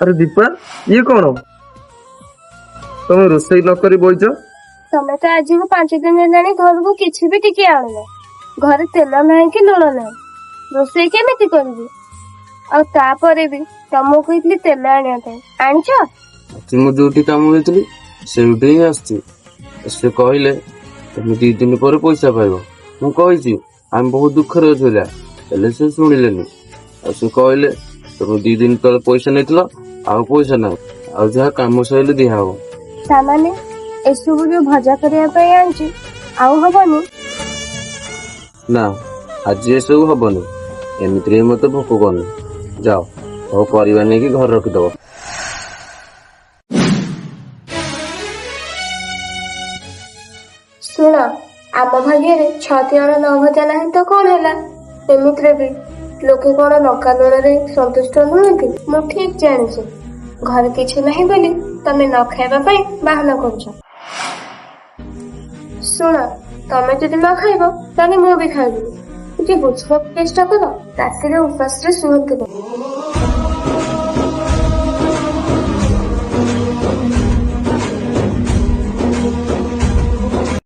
ଆରେ ଦୀପା, ଇଏ କଣ? ତମେ ରୋଷେଇ ନ କରି ବଇଛ? ତମେ ତ ଆଜିକୁ 5 ଦିନ ହେଲାଣି ଘରକୁ କିଛି ବି ଟିକେ ଆଣୁନ। ଘରେ ତେଲ ନାହିଁ କି ଲୁଣ ନାହିଁ, ରୋଷେଇ କେମିତି କରିବି? ଆଉ ତାପରେ ବି ତମକୁ କହିଥିଲି ତେଲ ଆଣିବା ପାଇଁ, ଆଣିଛ? ଆଜି ମୁଁ ଯୋଉଠି କାମ ହେଇଥିଲି ସେଇଠି ହିଁ ଆସିଛି। ସେ କହିଲେ ତମେ 2 ଦିନ ପରେ ପଇସା ପାଇବ। ମୁଁ କହିଛି ଆମେ ବହୁତ ଦୁଃଖରେ ଅଛୁ ହେଲା, ହେଲେ ସେ ଶୁଣିଲେନି। ଆଉ ସେ କହିଲେ ତମେ 2 ଦିନ ତଳେ ପଇସା ନେଇଥିଲ, ଆଉ ପଇସା ନାହିଁ, ଆଉ ଯାହା କାମ ସରିଲେ ଦିଆହବ। ତାମାନେ ଏସବୁ ଯୋଉ ଭଜା କରିବା ପାଇଁ ଆଣିଛି ଆଉ ହବନି? ନା, ଆଜି ଏସବୁ ହବନି। ଏମିତିରେ ବି ମତେ ଭୋକ କରୁନି। ଯାଅ, ଆଉ ପରିବା ନେଇକି ଘରେ ରଖିଦବ। ଶୁଣ, ଆମ ଭାଗ୍ୟରେ ଛତିଆଣ ନ ଭଜା ନାହିଁ ତ କଣ ହେଲା? ଏମିତିରେ ବି ଲୋକେ କଣ ଲଙ୍କା ଲୁଣରେ ସନ୍ତୁଷ୍ଟ ନୁହନ୍ତି? ମୁଁ ଠିକ ଜାଣିଛି, ଘରେ କିଛି ନାହିଁ ବୋଲି ତମେ ନ ଖାଇବା ପାଇଁ ବାହାନା କରୁଛ। ଶୁଣ, ତମେ ଯଦି ନ ଖାଇବ ତାହେଲେ ମୁଁ ବି ଖାଇବିନି। ଟିକେ ବୁଝିବାକୁ ଚେଷ୍ଟା କର। ରାତିରେ ଉପାସରେ ଶୁଅନ୍ତିନି।